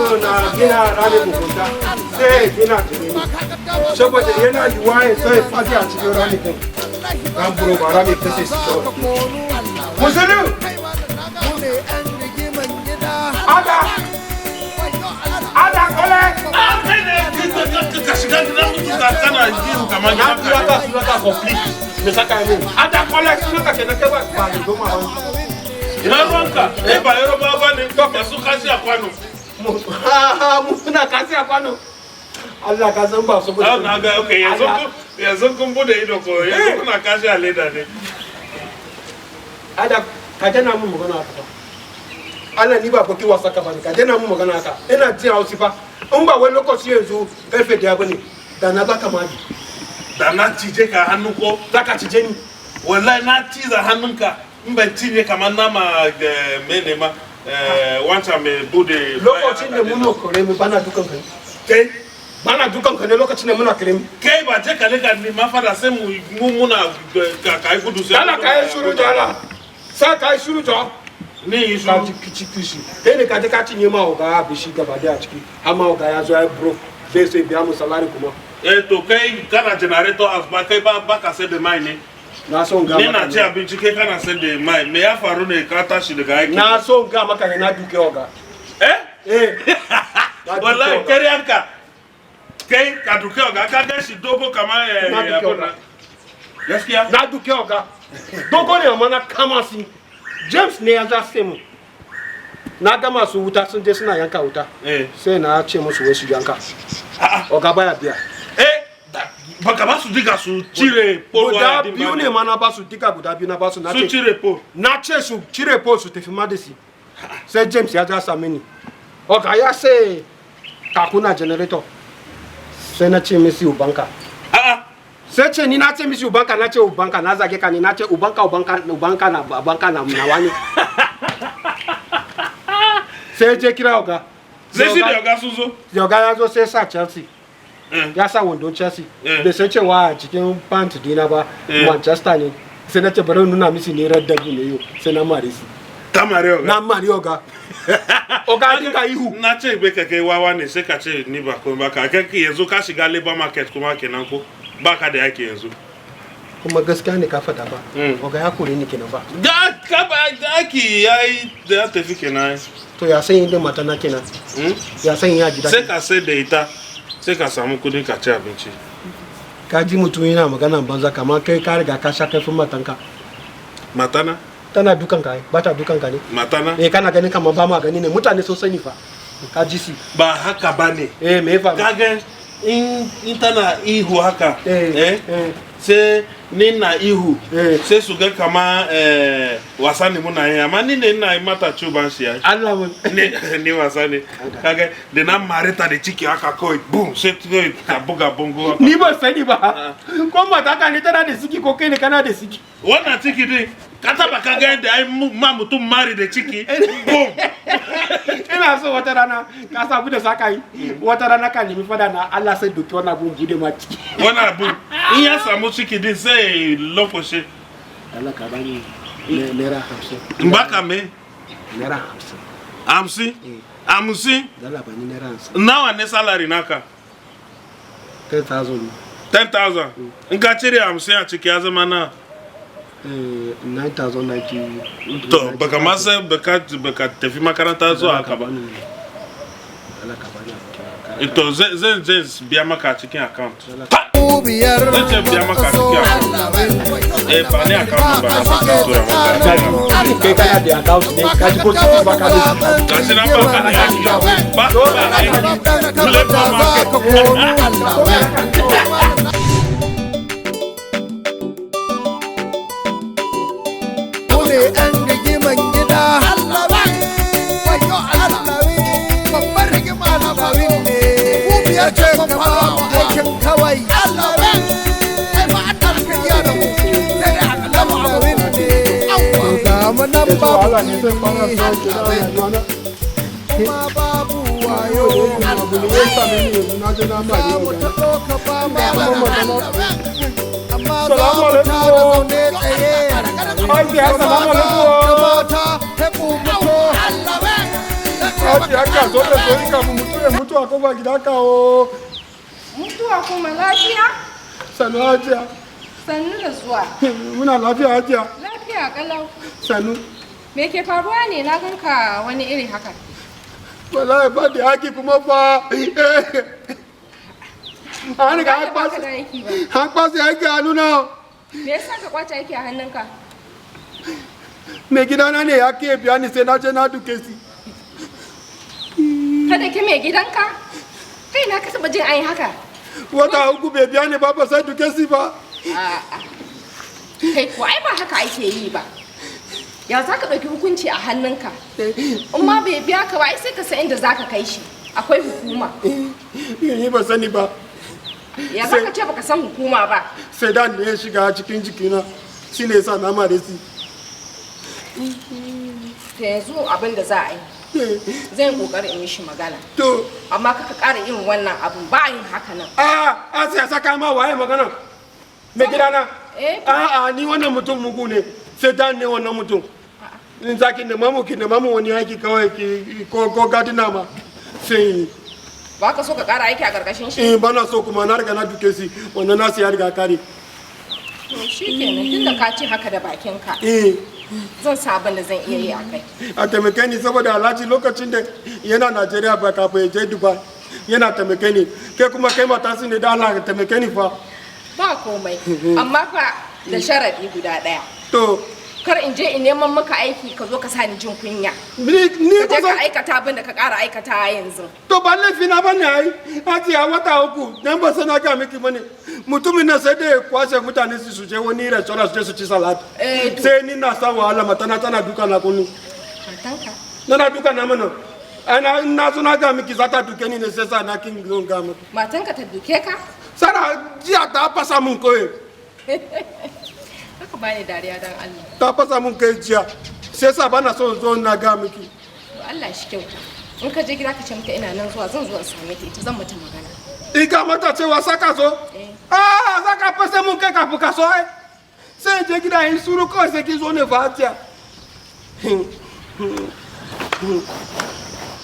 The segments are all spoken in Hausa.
so na gina rami mugunta sai ya gina tunani saboda yana yiwuwa ya so ya fadi a cikin rami din dan buro ba rami kashe shi kawai. Musulun ada ada kole. Ka shiga gidan mutu ka kana ihu kamar Na gidan kira kare. ka suna ka complete me saka yi min ada kole suna ka kenan kai ba ba ne goma ba. Ina ruwanka? Eh, ba Yorubawa ba ne masu kashi a kwano. Muna kasi a kwano. Allah ka san ba su Ah, na ga okay, yanzu kun yanzu kun bude ido ko yanzu kuna kashi a leda ne. Ada ka daina mun magana haka fa. Allah ni ba abokin wasa ka bane, ka daina mun magana haka. Ina jin haushi fa. In ba wai lokaci yanzu karfe 1 bane da na baka magi. Da na cije ka hannu ko? Za ka cije ni. Wallahi na ciza hannunka in ban cinye kamar nama da mene ma wancan mai bude. Lokacin da muna kore mu bana dukan ka ne. Kai Bana dukan ka ne lokacin da muna kore mu. Kai ba je ka leka ni ma fada sai mu mu muna ka kai gudu sai. Dala ka yi shuru dala. Sa ka yi shuru jọ. Ni yi Ka shuru. ci kici kishi. Kai ne ka je ka cinye ma oga abishi gaba daya a ciki. Har ma oga ya zo ya bro. Zai sai biya mu salary kuma. Eh, to kai kana generator house ba kai ba ba ka sai da mai ne. Na so in ga Ni maka na ci ne. abinci, kai kana sai da mai. Me ya faru ne ka tashi daga aiki? Na so in ga maka ne na duke oga. Eh? Eh. Na duke Wallahi oga. karyanka. Kai ka duke oga, ka gan shi dogo kamar Na duke abun oga. nan. Gaskiya? Na duke oga. Dogo ne amma na kama shi. James ne ya za sai mu. Na ga masu wuta sun je suna yanka wuta. Eh. Sai na ce musu wai su yanka. A'a. Oga baya biya. Eh, baka ba su diga su cire pole Guda wire din ba biyu ne ma na ba su diga, guda biyu na ba su na Su ce. cire pole. Na ce su cire pole su tafi madisi. Sai James ya ja same ni. Oga ya sai kakuna generator. Sai na ce misi ubanka. A'a. Sai ce ni na ce misi ubanka, na ce ubanka na zage ka ne, na ce ubanka ubanka ubanka na ubanka na nawa ne. Sai je kira oga. Sai shi da oga sun zo. Da oga ya zo sai sa Chelsea. Eh. Ya sa wandon Chelsea. Eh. Bai san cewa a cikin pant dina ba Eh. Manchester ne. Sai na ce bari in nuna misi ne Red Devil ne yau, sai na mare shi. Ka mare oga. Na mari oga. Oga ya dinga ihu. Na ce bai ka kai wawa ne sai ka ce ni ba komai ba ka kai yanzu ka shiga labor market kuma kenan ko ba ka da yake yanzu. Kuma gaskiya ne ka faɗa ba. Mm. Oga ya kore ni kenan ba. Ga ka ba aiki yayi da ya tafi kenan. To ya san yin mata na kenan. Hmm? Ya san yin a gida. Sai ka sai da ita sai ka samu kudin ka ci abinci. Ka ji mutum yana magana banza kamar kai ka riga ka sha kaifin matanka. Matana? Tana dukan ka ai, ba ta dukan ka ne. Matana? Eh, kana ganin kamar ba ma gani ne, mutane sun sani fa. Ka ji si. Ba haka ba ne. Eh, me ya faru? Kaga in tana ihu haka. Eh, Eh? eh. Sai ni na ihu. Eh. Sai su ga kama wasa ne muna yi amma ni ne ina yi mata cuban shi ai. Allah mun. Ni ni wasa ne. Kaga da na mare ta da ciki haka kawai boom sai kawai ta buga bongo haka. Ni ban sani ba. Ko mata ka ne tana da siki ko kai ne kana da siki. Wannan ciki din ka taba ka ga yadda ai ma mutum mari da ciki boom. Ina so wata rana ka samu da saka yi. Wata rana ka nemi fada na Allah sai doki wannan abun bude ma ciki. Wannan abu in ya samu ciki din sai lankwashe. Allah ka bani naira 50. In baka me? Naira 50. 50? 50? Dala bani naira 50. Nawa ne salary naka? 10,000. 10,000. In ka cire 50 a ciki ya zama na? Eh, 9,090. To baka ma sai baka tafi makaranta zuwa haka ba. Allah ka bani abu. To zan je biya maka a cikin account. Biyar. Zan je biya maka a cikin account. Eh, ba ni account number na ba zan tura maka. Kai kana da account ne, ka ji ko ciki ba ka da shi. Gashi nan ba ka da aiki. Ba ba aiki. Labor market. Mu ne 'yan rigiman gida. Babbar rigima na ne. Mu biyar ce kama aikin kawai. Ga mu nan Yanzu babu wahala ne zai fara sa ke da rayuwa na. kuma babu wayo. Abu ne ya same ni yanzu na je na mari Za mu oga. taɓo ka ba ma amma za Salamu mu alaikum. tara zaune tsaye. Hajiya, salamu alaikum. Da mata ta ku fito. Hajiya ka zo da sauri kafin mutu ya mutu a kofar gida kawo. Mutuwa kuma lafiya? Sannu Hajiya. Sannu da zuwa. Muna lafiya Hajiya. Lafiya kalau. Sannu. Me ke faruwa ne na ganka wani iri haka? Wallahi ba da haki kuma fa. An riga an Ba ka kwashe da aiki ba. an kwashe aiki a nuna. Me yasa ka kwace aiki a hannunka? Mai gidana ne ya ke biya ni sai na je na duke shi. Kada ki mai gidanka? Kai na ka taba jin an yi haka? Wata 3 bai biya ni ba ba sai duke shi ba. A'a. Kai ko ai ba haka ake yi ba. Ya za ka ɗauki hukunci a hannunka? In ma bai biya ka ba ai sai ka san inda za ka kai shi. Akwai hukuma. Ni ba sani ba. Ya za ka ce baka san hukuma ba? Sai dan ne ya shiga cikin jikina. Shi ne yasa na mare shi. To yanzu abin da za a yi. Zan yi ƙoƙari in mishi magana. To Amma kaka ƙara irin wannan abun ba yin haka nan. a a sai saka ma waye magana? Mai gidana. Eh. A a ni wannan mutum mugu ne. Sai dan ne wannan mutum. In za ki nema mu ki nema mu wani aiki kawai ki ko gadina ma. Sai Ba ka so ka ƙara aiki a ƙarƙashin shi? in bana so kuma na riga na duke shi wannan nasu ya riga kare. To shi kenan tunda ka ce haka da bakinka. Eh Zan sa abin da zan iya yi a kai. a taimake ni saboda Alhaji lokacin da yana Najeriya ba kafin ya je Dubai yana taimake ni kai kuma kai mata su ne da Allah ka taimake ni fa. Ba komai. Amma fa da sharaɗi guda ɗaya. To Kar in je in neman maka aiki ka zo ka sa ni jin kunya. ni ni Ka je ka kusan aikata abin da ka ƙara aikata yanzu. to ba laifi na bane ai Hajiya wata 3 dan ba sana ga miki bane mutumin nan sai da ya kwashe mutane su je wani restaurant su je su ci salad. Eh, to. Sai ni na sa wahala matana tana duka na kullum. Matanka. Nana duka na mana. Ana na zo na ga miki za ta duke ni ne sai sa na kin zo ga miki. Matanka ta duke ka? Sara jiya ta fasa mun kai. Haka bani dariya dan Allah. Ta fasa mun kai jiya. Sai sa bana so zo na ga miki. To Allah shi kyauta. In ka je gida ka ce mata ina nan zuwa zan zo in same ta ita zan mata magana. Ika mata cewa saka so. Eh. Ah, saka fasa mun kai kafin ka so ai. Sai je gida yin suru kawai sai kin zo ne fa Hajiya.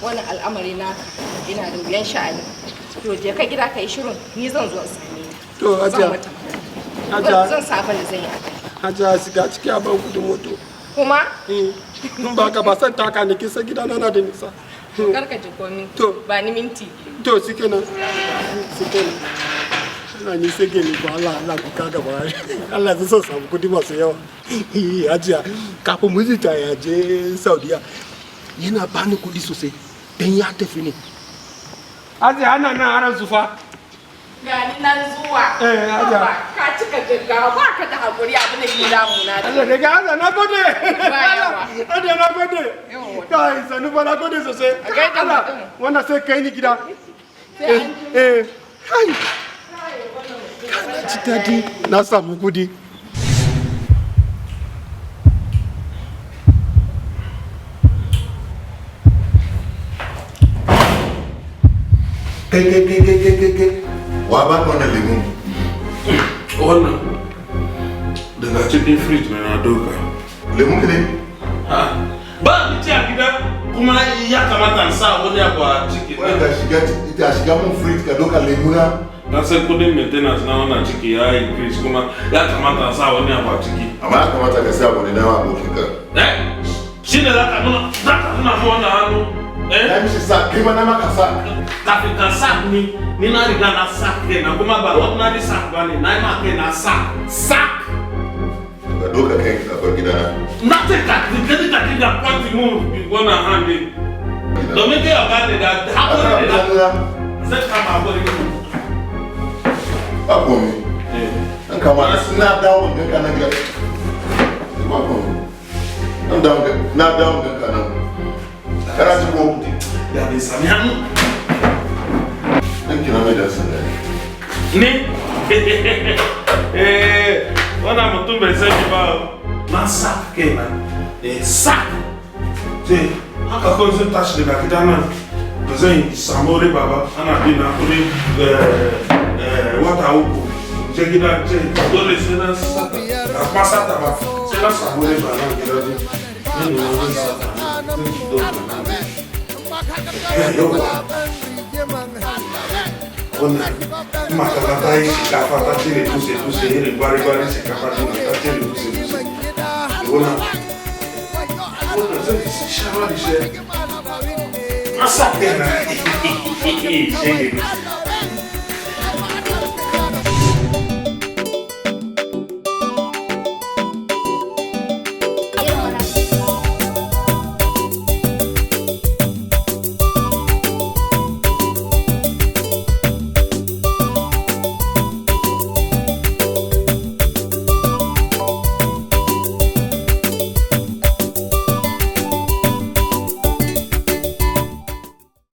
Wannan al'amari naka ina da wuyan sha'ani. To je ka gida ka yi shirin ni zan zo in same ta. To Zan Hajiya. mata magana. Hajiya. Zan sa abin da zan yi a kai. Hajiya shiga ciki a ban kudin moto. Kuma In ba ka ba san taka ne kin san gida na da nisa. kar ka ji komi. To. Ba ni minti 2. To shikenan. Shikenan. Allah ni sai gani ko Allah Allah ku kaga ba. Allah zai so samu kudi masu yawa. Hajiya kafin mijinta ya je Saudiya yana bani kudi sosai dan ya tafi ne. Hajiya ana nan aran su fa. Gani nan zuwa. Eh, Hajiya. Ba, ka cika gaggawa ba ka da hakuri abin da ke damuna da. Allah daga Allah na gode. Ba yawa. Allah na gode. Yawa. Kai sanu fa na gode sosai. A gaida Allah mutum. wannan sai kai ni gida. Sai an Eh kai. Na ji daɗi na samu kudi. Kai kai kai kai kai kai kai. Wa ba ka wannan lemun? Wannan daga cikin fridge na na doka. Lemun ka ne? Ba abinci a gida kuma ya kamata in sa wani abu a ciki. Wani ka shiga ita shiga mun fridge ka doka lemuna. Na san kudin maintenance na wannan ciki ya increase kuma ya kamata in sa wani abu a ciki. Amma ya kamata ka sa abu ne na abokin ka. Eh? Shi ne za ka nuna mu wannan hannu? Eh? Na mishi sa kai ma na maka sa. Kafin ka sack ni, ni na riga na sack kaina kuma ba ordinary sack ba ne, na yi ma kaina sack. Sack! Ka doka kai ka bar gidana. Na ce ka ka dinga kwanti mun wannan hannu. Domin kai oga ne da hakuri ne da zai kama hakuri. Ba komi. An kama na dawo in ganka nan gida. Ba komi. An dawo na dawo in ganka nan. Kana ji ko? Ya bai sami hannu. Dan kira mai dan sanda. Ni? Eh, wannan mutum bai sani ba. Na sack kaina. Eh, sack. Sai haka kawai zan tashi daga gida nan. Ba zan samu riba ba. Ana bi na kudi wata 3. Je gida ce dole sai na sata. Ba kuma sata ba. Sai na samu riba nan gida dai. Ni ne zan sata. Zan doka nan. Yauwa. Wannan mata na ta yi shinkafa, ta cire dutse dutse, irin gwari gwari shinkafa din nan, ta cire dutse dutse. Wannan wannan zai sha ruwa da shi. Na sa kai na shege.